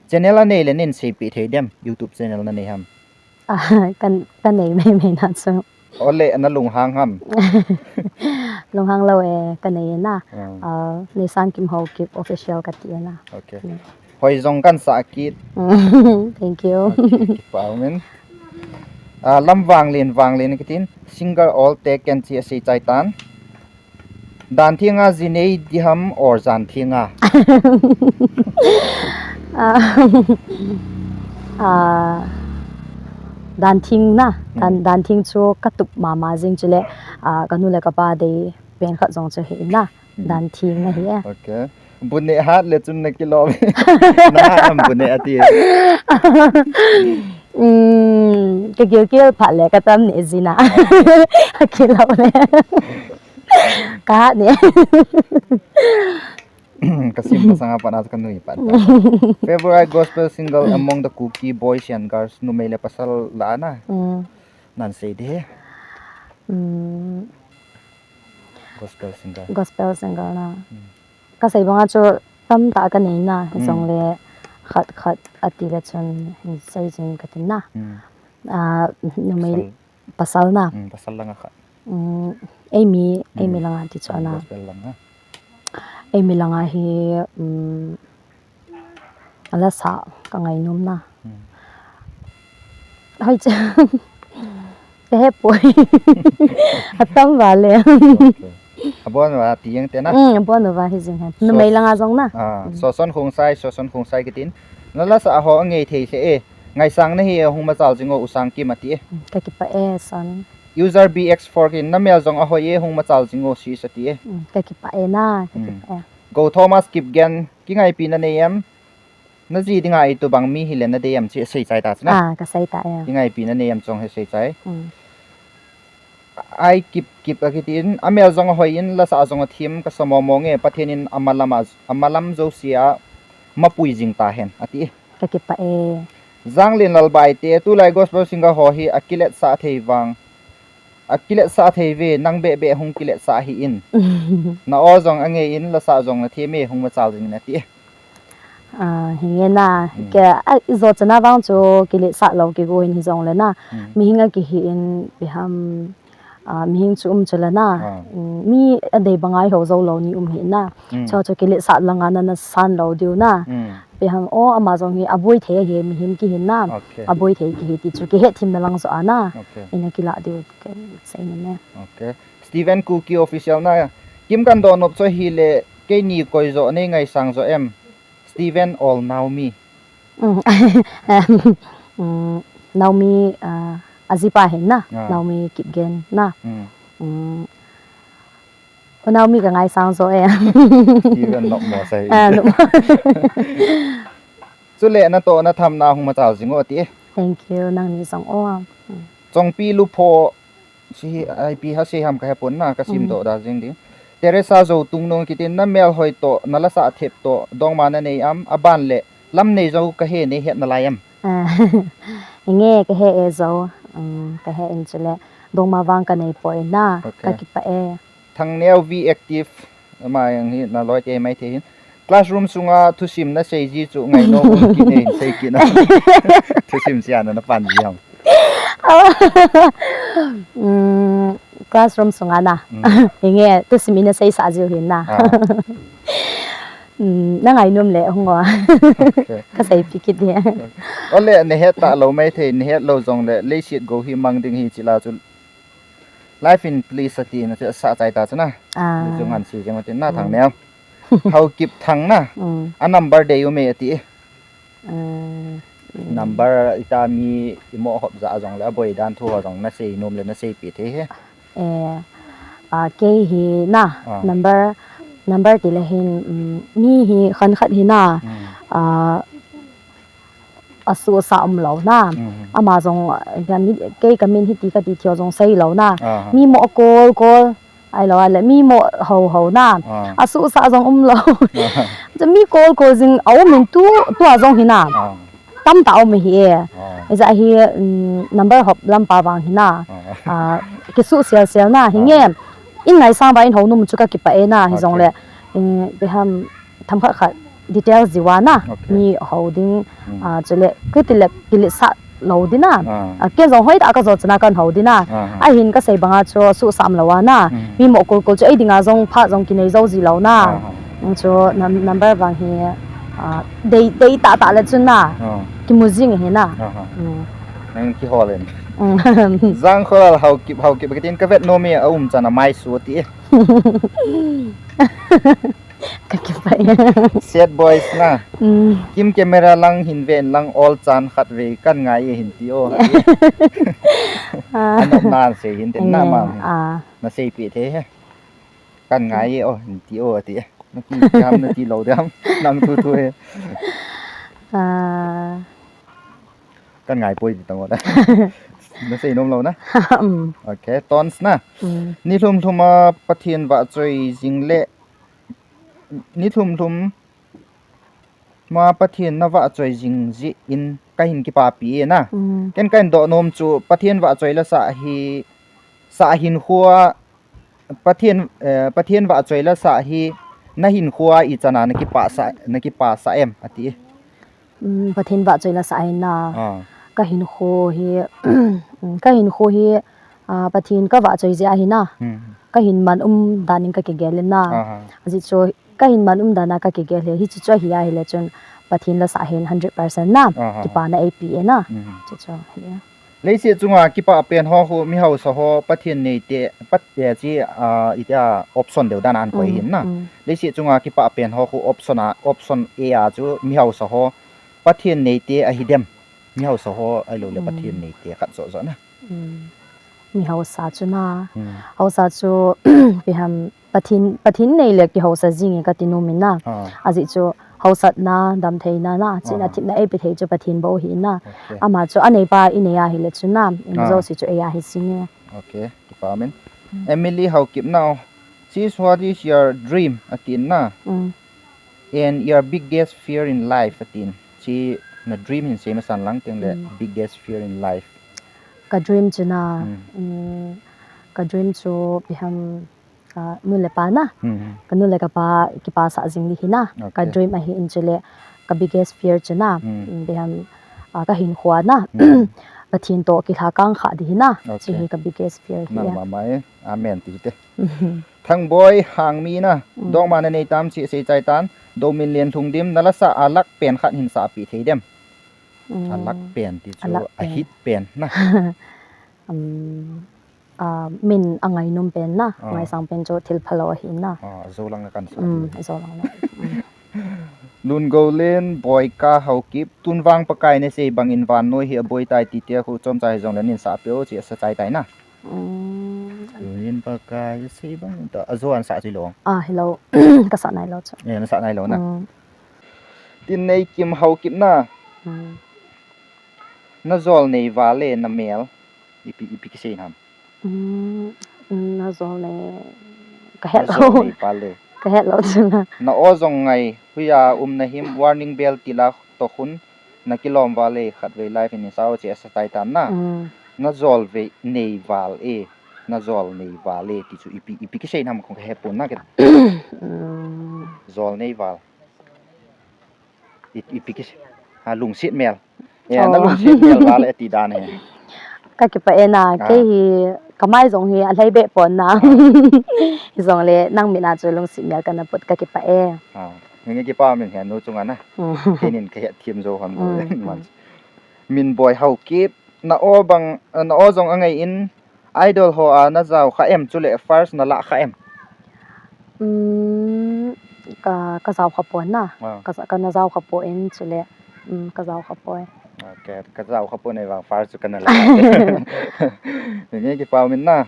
Channel a nei le nin seipi thei dem, YouTube channel na nei ham? Ah, kan, ka nei mai mai na chu. Ole, na lunghang ham? Lunghang lou e, ka nei na. Ah. Ah, Neisangkim Haokip official ka ti na. Okay. Mm. Hoi jong kan sa kit. Thank you. Okay, kipa um in. Ah, Lamvanglen, Vanglen kitin, singer all te ken chi asei chai tan. Dan thenga ji nei di ham or jan thenga? Ah, ah, dan theng na, dan, hmm, dan theng chu ka tup mama jing chule, ah, ka nu le ka pa dei pen khat jong chu hi na. Dan theng na hi e. Okay. Bu neh hat le chun na kilom. Na hat am bu neh ati. Um, ka gilkel phat le ka tam neh jin a. Kilom le. Ka hat neh. Ka sim ka sanga pat na ka nui pat. Favorite gospel single among the Kuki boys and girls, numei le pasal la na. Mm. Nan sei de. Mm. Gospel singer. Gospel singer na. Mm. Ka sei banga chu tamtah ka nei na, mm, jong le khat khat ati le chun hin sei jing ka tin na. Mm. Ah, numei pasal, pasal na. Mm, pasal langa khat. Mm, eimi, eimi, mm, langa ti chu ana. Gospel langa. Eimi langa hi, mm, a la sa ka ngai nom na. Hmm. Hoi cha. Ka he poi. Atam vale. Okay. Abon uva ti jeng te na. Hmm, abon uva hi jeng hen. Numei langa jong na. Ah, hmm. Soson Khongsai, Soson Khongsai kitin. Na la sa ho ngei thei se e. Ngaisang na hi hung machal jing o U Sangkim ati e. Hmm, ka kipa e son. User B X four kin na mel jong ahoi e hung machal jing o si sa ti e. Hmm, ka kipa e na, ka kipa e. Go Thomas Kipgen. Kingaipi na nei em? Na ji dinga itobang mi hile na dei em chi sei chai ta china. Ah, ka sei ta e. Kingaipi na nei em chong he sei chai. Hmm. Ai Kip Kip akitin, amel jong ahoi in, lasa jong athim, ka sa momo nge, Pathen in amalam a, amalam josia mapui jing ta hen, ati. Ka kipa e. Janglen Lalbai te, tulai gospel singer ho hi akilet sa thei vang. Akilet sa thei ve, nang beh beh hung kilet sa hi in. Na o jong angei in, lasa jong na thim e, hung machal jing in ati. Ah, hinge na, hmm, ke, a, ijo chana vang chu kilet sa lou kigo in hi jong le na. Hmm. Mihing a kihi in, ipi ham, Ah, mihem chu um chu la na. Ah. Mm, mi adei banga i ho jou lou ni um hi na. Mm. Chu chu kiletsah langa na na san lou diu na. Mm. Ipi ham o ama jong hi aboi thei hi mihem kihi na. Okay. Aboi thei kihi ti chu kihet thim na lang jo a na. Okay. Ina kila diu ka sei na ne. Okay. Steven Kuki Official na. Kim kan doh nop chu hile keini koi jo nei ngaisang jo em. Steven or Naomi. Mm. Mm, Naomi, ah, ajipa hin na. Ah. Naomi Kipgen na. Mm. Mm. O Naomi ka ngaisang jo e. Steven nopmo sa hi. Ah, nopmo. Chule natoh na tham na hung machal jing o ti e. Thank you, nangni jong o. Mm. Chongpi Lupho, si hi, ipi ha sei ham ka hepon na, ka sim doh da jing ding. Teresa Joutungnon kitin na melhoi toh, na lasa thep toh, dongma na nei am, aban le, lam nei jo ka he nei het na lai am. Ah, inge ka he e jo, um, ka he in chule, dongma vang ka nei poi na, ka kipah e. Thangneo V Active, ama jong hi na loi te mai thei hin. Classroom sunga thusim na sei ji chu ngainom um kit nei sei kit na. Thusim sia na na pan ji ham. Mm, classroom sunga na. Mm. Inge, thusim ina seisah jiu hin na. Ah. Mm, na ngainom le hung o. Okay. Ka seipi kit ding. Ole, na het talou mai thei, na het lou jong le, leiset gou hi mang ding hi chi la chu. Life in please ati na chu sa chai ta chu na. Ah. Ni chu ngan si jeng ati na Thangneo. Haokip Thang na. Mm. A number dei u me ati. Mm. Number ita mi imo hop ja jong le aboi dan thu ho jong na sei nom le na seipi thei he. Eh, ah, kei hi na, ah, number, number ti le hin, mm, mi hi khan khat hi na, mm, ah, asuhsa um lou na. Mm. Ama jong, ah, mi, kei ka min hiti kati thei jong sei lou na. Ah. Mi mo kol kol, Ahilou le, mi mo ho ho na. Ah. Asuhsa jong um lou. Ah. Chu mi kol kol jing a um in tu, tua jong hi na. Ah. Tamtah um hi e. Ah. Ija hi, mm, number hop lam pa vang hi na. Ah. Ah, kisuh sial sial na, hi nge. Ah. In ngaisang ba in ho num chu ka kipah e na, hi jong le. Okay. Mm, ipi ham, themkhat khat details jiu va na, okay, mi ho ding, mm, ah, chule, kiti le, kiletsah lou ding na. Ah. Ah, ken jong hoitah a ka jo chana kan ho ding na. Ah. Ahin ka sei banga chu suhsa um lou a na. Mm. Mi mo kol kol chu ei dinga jong phat jong kinei jou ji lou na. Ah. Mm, chu num-, number vang hi, ah, dei, dei tah tah le chun na. Ah. Kimu jing hi na. Ah. Mm. Nang kihol in. Mm. Jangkholal Haokip, Haokip, kitin ka vet nom e a um chan a mai su ti e. Ka kipah e. Sad Boys na. Mm. Kim camera lang hin ven lang ol chan khat ve kan ngai e hin ti o. Ah. Anop nan sei hin tin na, mm, mang hin. Ah. Na seipi thei he. Kan ngai e o hin ti o ti. Na ki jam na ti lou jam. Nang thu thu he. Ah. Kan ngai poi ti tang o da. Na sei nom lou na. Mm. Okay, Tons na. Mm. Ni lhum lhum a Pathen vahchoi jing le Ni lhum lhum ma Pathen na vahchoi jing jeh in ka hin kipapi e na. Mm. Ken ka hin doh nom chu Pathen vahchoi la sa hi, sa hinkho a Pathen, eh, Pathen vahchoi la sa hi na hinkho a ichan a na kipah sa, na kipah sa em ati. Mm, Pathen vahchoi la sa hi na. Ah. Ka hinkho hi, mm, ka hinkho hi, ah, Pathen ka vahchoi jeh a hi na. Hmm. Ka hin man um dan in ka kigel in na. Aha. Ajeh chu ka hin man um dan a ka kigel hi, hichu chu ahi a hile chun Pathen la sa hin hundred percent na. Aha. Kipana eipe na. Hmm. Chu chu hi. Leiset chunga kipah pen ho khu mi hausa ho Pathen neite, Pat-, eh, chi, ah, itia option deu dan a an koi hin na. Mm, mm. Leiset chunga kipah pen ho khu option a, option A a chu mi hausa ho Pathen neite ahi dem. Mi hausa ho ahilou le, mm, Pathen neite khat joh joh na. Mm. Mi hausa chu na. Mm. Hausa chu ipi ham Pathen, Pathen nei le kihausa jing e kati nom in na. Ah. Ajeh chu hausatna, damtheina na, chihna, ah, thepna eipe thei chu Pathen bou ahi na. Okay. Ama chu aneipa inei a hile chu na, ima, ah, jouse chu eia hi jing e. Okay, kipa min. Mm. Emily Haokip na. Sis, what is your dream? Atin na. Mm. And your biggest fear in life, atin. Chi na dream hin sei masan lang teng le, mm, biggest fear in life. Ka dream chu na, mm, mm, ka dream chu ipi ham, ah, nu le pa na. Mm. Ka nu le ka pa kipasah jing ding hi na. Ka, okay, dream ahi in chule ka biggest fear chu na. Mm. Mm, ipi ham, A, ka hinkhuana. Pathen toh kilhakang kha di hi na. Chu hi ka biggest fear hi. Nang mama e. Amen ti te. Thangboi Hangmi na. Dongma na nei tam chi sei chai tan. Domin Lenlhungdim na lasa a lak pen khat hin sa pi thei dem. A lak pen ti chu a hit pen na. A, min a ngainom pen na, ngaisang pen chu thil phalou ahi na. A, zo lang na kan sa. Um, zo lang na. Lungolen Boika Haokip, tun vang Pakai na sei bangin vannoi hi aboi tai ti tia khu chomcha hi jong le nin sa peo chi asa chai tai na. Tunin Pakai sei bangin ta, a zo an sa chi lo. A, hello. Ka sa nai lo chu. Eh, na sa nai lo na. Tin Nei Kim Haokip na. Na jol nei vale na mel. Ipi, ipi kisei nam. Na jol nei ka het lo. Ka het lo chu na. Na o jong ngai huya um na him warning bell tila to khun na kilom vale khat vei live in sao che sa tai tan na. Na jol vei nei val e. Na jol nei vale ti chu ipi, ipi kisei nam kong ka het pon na ke. Jol nei val. I, ipi kisei. Ha, lungset mel. Eh, na lungset mel vale ti dan he. Ka kipah e na, kei hi ka mai jong hi a lhai be pon na. Hi jong le nang min a chu lungset mel ka na put ka kipah e. Ha, nge kipah min he nu chunga na. Kei nin ka het thim jo hon bo. Min Boi Haokip, na o bang, na o jong angai in, Idol ho a na jao kha em, chule first na la kha em? Um, ka, ka jao kha pon na. Ka, ka na jao kha pon chule. Um, ka jao kha pon. Okay, ka jao kha pon nei vang first chu ka na la. Nge kipah min na.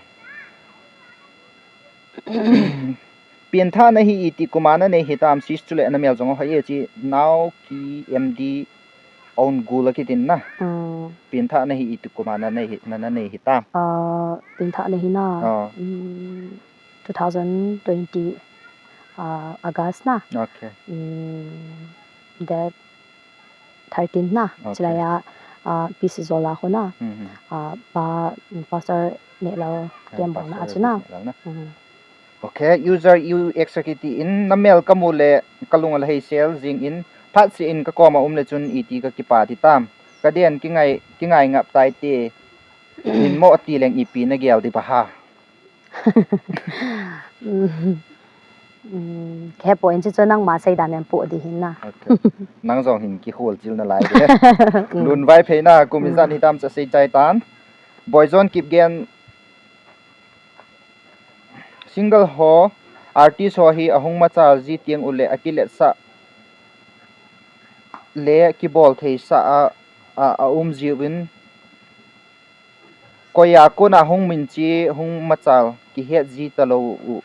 Pintha na hi iti kuma na nei hitam sis chule na mel jong ho ye chi nau ki M D own gula kitin na. Pintha na hi iti kuma na nei hi, na, na nei hitam. Ah, pintha na hi na. Ah. Um, two thousand twenty, ah, August na. Okay. Um, that thirteen na. Okay. Chilai a, ah, P C Zola ho na. Ah, pa, Pastor Nehlal Kembang na a chu na. Okay, user U X kiti in na mel ka mu le ka lung a la hei sel jing in phat si in ka koma um le chun iti ka kipah ti tam. Ka den kingai, kingai ngap tai te. Min mo ti leng ipi na gel di ba ha. Um, um, khe point chu nangma sei dan em pu di hin na. Okay. Nang jong hin ki khol chil na lai de. Lun vai phei na kum in jan hi tam cha sei chai tan. Boy John Kipgen single ho artist ho hi ahung machal ji tiang u le akilet sa le kibol thei sa a, a, a um ji u in Koiya kona hung min chi hung machal kihet ji talou u.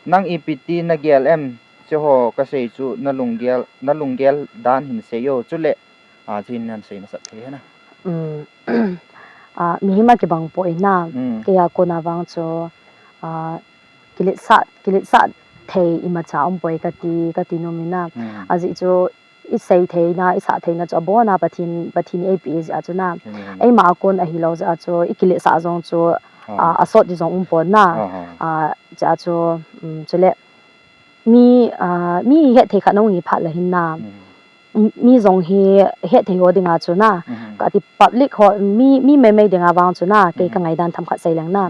Nang ipi ti na gel em, che ho ka sei chu na lunggel, na lunggel dan hin sei o, chule, a, chin nan sei masat thei na. Um, a, mihem a kibang poi na, keiya kona vang chu, a, kiletsah, kiletsah thei imacha um poi kati, kati nom in na. Ajeh chu, i sei theina, i sah theina chu abon a Pathen, Pathen in eipeh jeh a chu na. Eima a kon ahilou jeh a chu, i kiletsah jong chu, a, asot di jong um pon na. A, jeh a chu, um, chule, mi, a, mi het thei khat nong hi phat le hin na. Um, mi jong hi het thei ho dinga chu na. Kati public ho, mi, mi meimei dinga vang chu na. Kei ka ngaidan themkhat sei leng na.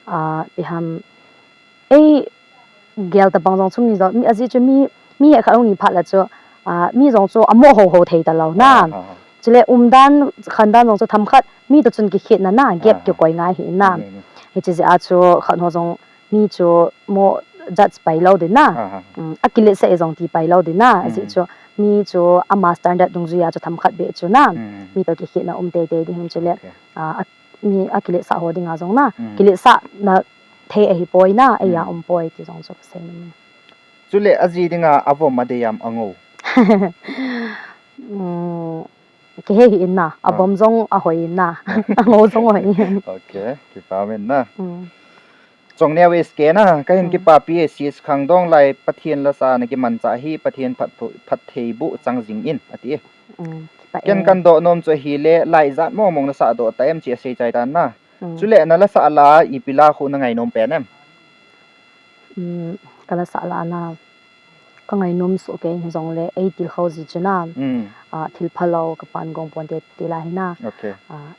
A, iham, ei, gel tabang jong chu mi jong, mi ajeh chu mi, mi hekhat hung hi phat le chu, a, mi jong chu amo ho ho thei talou na. Chule umdan, khandan jong chu themkhat, mi toh chun kikhetna na, gap kikoi ngai hi na. Hiche jeh a chu khat ho jong mi chu mo judge pai lou ding na. Um, akiletsah e jong ti pai lou ding na. Ajeh chu mi chu ama standard dungjui a chu themkhat beh chu na. Mi toh kikhetna um teitei ding hin chule, a, a mi akiletsah ho dinga jong na. Kiletsahna thei ahi poi na, eiya um poi ti jong chu ka sei nom. Chule aji dinga avom adei am angou. Um, kihei hi in na, avom jong ahoi in na, angou jong ahoi in. Okay, kipah in na. Chongneo S K na, kahin kipapi e sis khangdong lai Pathen lasa na kimanchah hi Pathen phat, phattheiboh chang jing in, ati e. Ken kadoh nom chu ahile, lai jat mong mong nasah doh ta em chi asei chai tan na. Chule na lasah la, ipi la khu na ngai nom pen em? Um, ka lasah la na. ka ngainom soh kei hijongle, ei tilkhou ji chu na. Hmm. Ah, thil phalou ka pan gong ponte ti la hi na. Okay. Ah,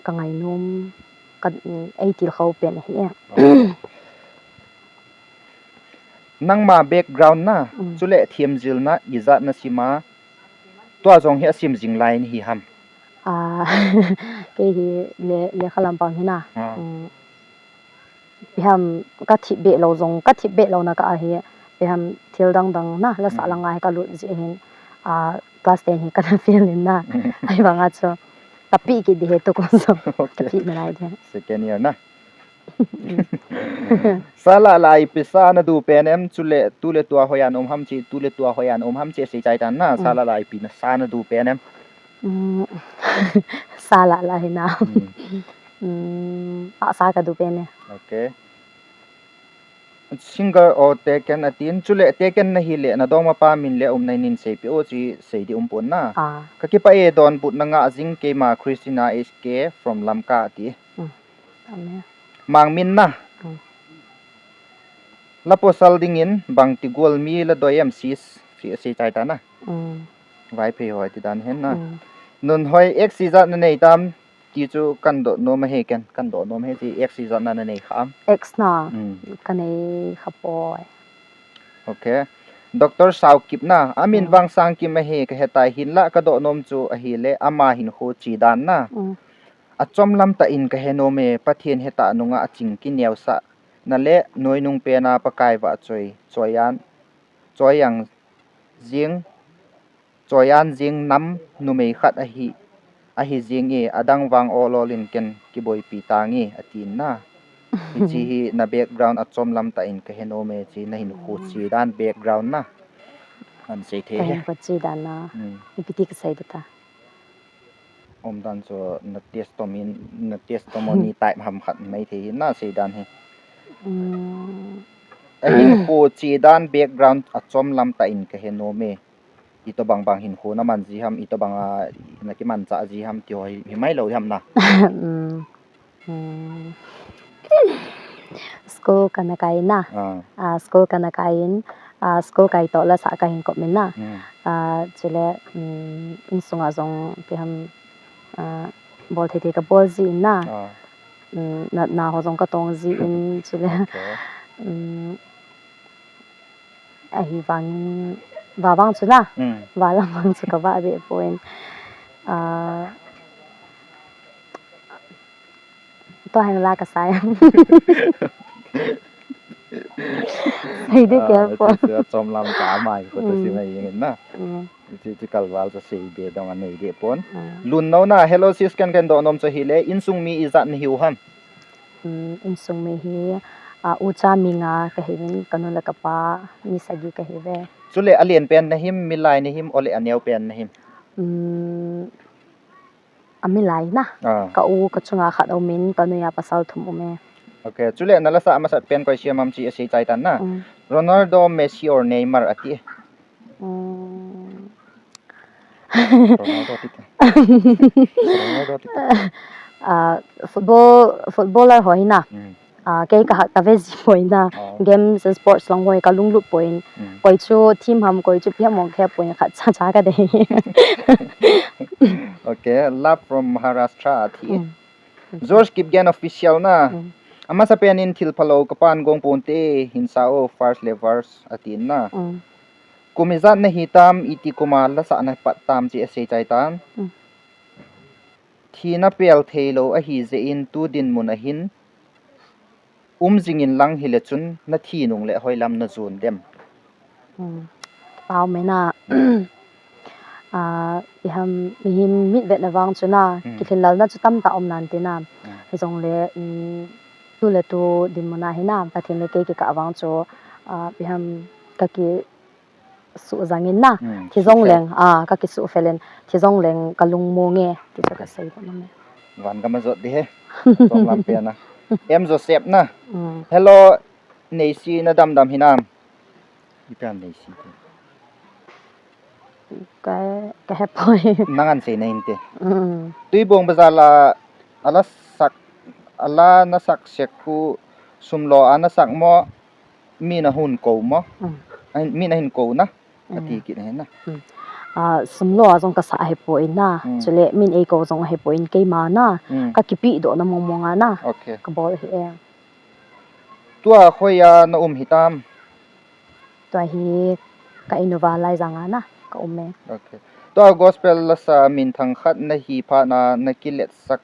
ka ngainom, ka, mm, ei tilkhou pen ahi e. Okay. Nangma background na, mm, chule themjilna ijat na sim a, tua jong hi asim jing lai nahi ham? Ah, kei hi le, lekha lampang hi na. Ah. Mm. Ipi ham ka thip be lou jong, ka thip be lou na ka ahi. Ipi ham thil dang dang na, la sa, mm, langa hi ka lut ji hin, ah, class ten hi ka na fail in na. Mm. Ahivanga chu, ka pi kit di hi tu ko so. Okay. Ka pi na lai di. Second year na. Mm. Sa la la ipi sa na du pen em, chule, tule tua hoiya na um ham chi, tule tua hoiya na um ham chi, sei chai tan na, sa, mm, la la ipi na sa na du pen em. Mm. Sa la la hi na. Mm. Mm, a sa ka du pen e. Okay. Singer or taken atin, chule taken na hile, na dongmapa min le umna in seipeh o chi sei di um pon na. Ah. Ka kipah e donbutna ngah jing keima Christina H K from Lamka ati. Mm. Amen. Mang min na. Mm. La pasal dingin bangti gual mi la doi em sis, si, sei chai tan na. Mm. Vaiphei hoi ti dan hen na. Mm. Nunhoi ex ijat na nei tam, ti chu kan doh nom ahi ken, kan doh nom ahi chi, ex ijat na na nei kha am? Ex na, mm, ka nei kha poi. Okay. Doctor Saokip na, amin, mm, vang Sangkim ahi ka hetai hinlah ka doh nom chu ahile ama hinkho chi dan na. Mm. Achom lam tah in ka he nom e, Pathen hetah nunga aching kineosah na le noinung pen a Pakai vahchoi, choi an, choi ang jing, choi an jing nam numei khat ahi, ahi jing e, adang vang ol ol in ken kiboipi tange, atin na. Hichi hi na background achom lam tah in ka he nom e, chi na hinkho chi dan background na. An sei thei he. Ka hinkho chi dan na. Hmm. Ipi ti ka sei ta. Umdan chu na testimony, na testimony type ham khat mai thei hi na sei dan hi. Hmm. Ahinkho chi dan background achom lam tah in ka he nom e. Itobang bang hinkho na man ji ham, itobang a na kimanchah ji ham, ti ho hi, hi mai lou ham na. Hmm. Hmm. School ka na kai na. Ah. Ah, school ka na kai in, ah, school kai toh la sa ka hin kop min na. Hmm. Ah, chule, hmm, insung a jong ipi ham, ah, bol thei thei ka bol ji in na. Ah. Hmm, natna ho jong ka tong ji in, chule. Okay. Hmm, Ahivangin, va vang chu na. Mm. Va lam vang chu ka va be poi. Ah, tua hi la ka sa e. Sei di ke. Ah, po. Chu, chu, chom lam ka mai ko ta si, mm, mai yin na. Mm. Chu, chu kal val chu sei be dong a nei de pon. Mm. Lun no na, hello sis, kan kan doh nom chu hile, insung mi ijat na hiu ham? Um, insung mi hi, ah, ucha mi nga ka hiuvin, ka nu le ka pa mi sagi ka hiuve. Chule alen pen na him, milai na him, ole aneo pen na him? Um, amilai na. Ah. Ka u, ka chunga khat um in, ka noiya pasal thum um e. Okay, chule na la sa masat pen koi sia mam chi a sei chai tan na. Um. Ronaldo, Messi or Neymar ati. Um, Ronaldo tita. Ronaldo tita. Ah, football, footballer ho hi na. Mm. Ah, kei ka hak ka ve ji poi na. Oh. Games and sports lang hoi ka lunglut poi. Mm. Koi chu team ham, koi chu ipi ham mong khe poi, khat cha cha ka de. Okay, love from Maharashtra ati. Mm. George Kipgen official na. Mm. Amasa pen in thil phalou ka pan gong ponte, hinsa o first lovers ati na. Mm. Kum ijat na hi tam, iti kum a la sa na pat tam chi a sei chai tan. Mm. Thina pel thei lou ahi jeh in tu dinmun a hin um jing in lang hile chun na thi nung le hoi lam na jon dem? Hmm. Pau me na. Hmm. Ah, ipi ham, mihem mit vet na vang chu na, hmm, kilhinlel na chu tamtah um nan ti na. Hmm. Hijongle, um, tu le tu dinmun a hi na, Pathen le kei kikah vang chu, ah, ipi ham, ka ki suh jang in na. Hmm, thi jong leng, ah, ka kisuh fel in, thi jong leng ka lung mong e, ti chu ka sei ta na me. Van gam a jot di he. Chom lam pen na. M Joseph na. Hmm. Hello, Neisi na damdam hinam? Ipi ham Neisi ti? Ka, ka he poi. Nang an sei na hin te. Hmm. Tuibong bazar la, ala sak, ala na sak sek khu sum lo ana sak mo, mi na hun ko mo. Hmm. Min ahin kou na. Ati kit na hin na. Ah, sum lo a jong kasa ahipoi na. Chule min eikou jong ahipoi, keima na. Kakipedoh na mong mong a na. Okay. Kabol hi e. Tua hoiya na um hitam? Tua hi ka in uva Laijang a na ka um e. Okay. Tua gospel lasa minthang khat nahi phat na, nakiletsak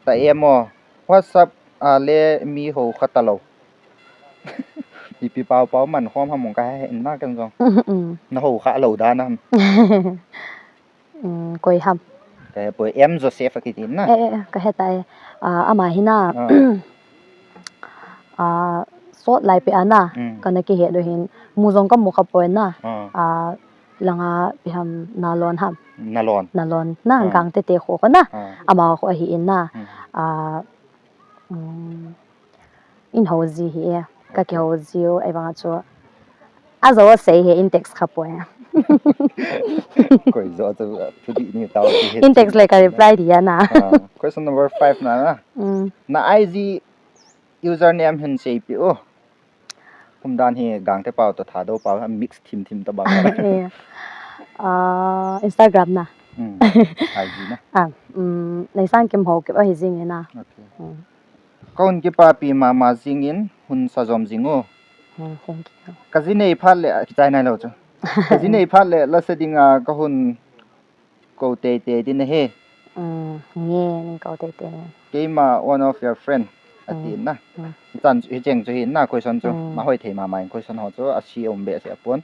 ta em o. WhatsApp a le mi hou kha talou. Ipi pau pau man khom ham mong kahe in na ken jong. Na hou kha lou dan ham? Koi ham? Kahe poi, M Joseph akiti na. Eh, eh, kahe tai. Ah, ama hi na. Ah, sot lai pe ana. Kana kihe doh hin. Mu jong kamu kha poi na. Ah, langa pi ham Nalon ham. Nalon. Nalon na, Gangte te kho kho na. Ama kho ahi in na. Ah, in hou ji hi e. Kakihou ji u, ahivang a chu. Ajo sei hi in text kha poi. Koi jo chu, thudih ni tao ti hi. In text le ka reply dia na. Question number five na na. Na I G username hin seipi o. Umdan hi Gangte pau to Thadou pau mix thim thim to bang. Ah, Instagram na. I G na. Ah, um, Neisangkim Haokip ahi jing e na. Okay. Kahung kipapi mama jingin hun sa jom jing o. Thank you. Kaji nei phat le, kichai nai lou chu. Kaji nei phat le, lasa dinga kahung kou teitei ding ahi. Nge, ning kou teitei. Keima one of your friend. Ati na. Hichan, hicheng chu hi na question chu. Mahoi thei mama in question ho chu, asi um behseh pon.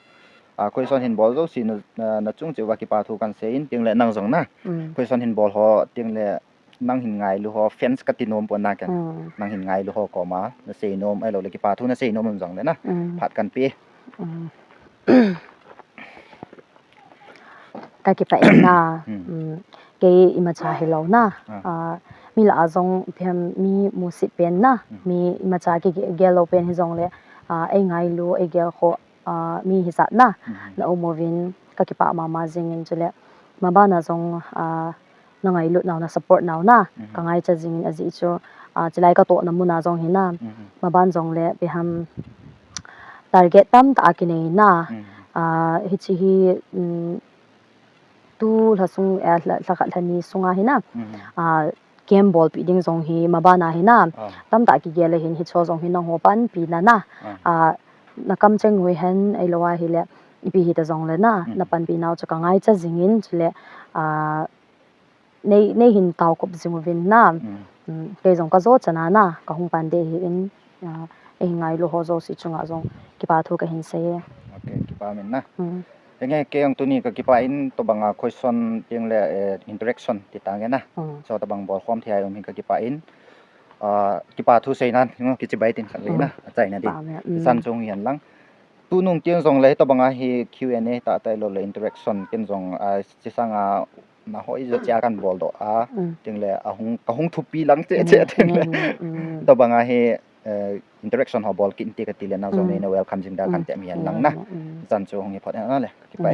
Ah, question hin bol jouse na, na chung cheh uva kipa thu kan sei in, tin le nang jong na. Question hin bol ho, tin le nang hin ngailu ho, fans kati nom pon na ken. Nang hin ngailu ho koma, na sei nom, ahilou le kipa thu na sei nom jong le na. Phat kan pe. Kakipah e na. Kei imacha hilou na. Ah, mi lah a jong ipi ham mi musit pen na. Mi imacha kigel lou pen hijongle, ah, ei ngailu, ei gel kho, ah, mi hijat na. Na um uvin kakipah mama jingin chule. Maban a jong, ah, na ngailut nau, na support nau na. Ka ngaicha jingin ajeh chu, ah, chulai ka tohna mun a jong hi na. Maban jongle ipi ham target tamtah a kinei na. Ah, hiche hi, um, tu lha sung, eh, lha, lha khat lha ni sunga hi na. Ah, camp bolpi ding jong hi maban a hi na. Tamtah kigel le hin hicho jong hi nangho panpi na na. Ah, na kamcheng hui hen ahilou ahile ipi hita jongle na. Na panpi nau chu ka ngaicha jingin chule, ah, nei, nei hin taokop jing uvin na. Kei jong ka jo chan a na, ka hung pan ding ahi in, ah, ei ngailu ho jouse chunga jong kipa thu kahin sei e. Okay, kipa min na. Henge, kei jong tuni kakipah in, tobang a question tin le, eh, interaction ti tange na. Chutobang bol khom thei a um hin kakipah in, ah, kipa thu seinan, kichibai tin khatvei na, achaina ding. Kisan chung hihen lang. Tunung tin jongle hitobang a hi Q and A tah tah ahilou le interaction ken jong, ah, chisang a na hoi jo chia kan bol doh a, tin le ahung, kahung thupi lang cheh cheh tin le. Tobang a hi, eh, interaction ho bol kit in ti kati le nang jong nei na welcome jing da kan ti mi hihen lang na. Chan chu hung hi phot na le. Kipa.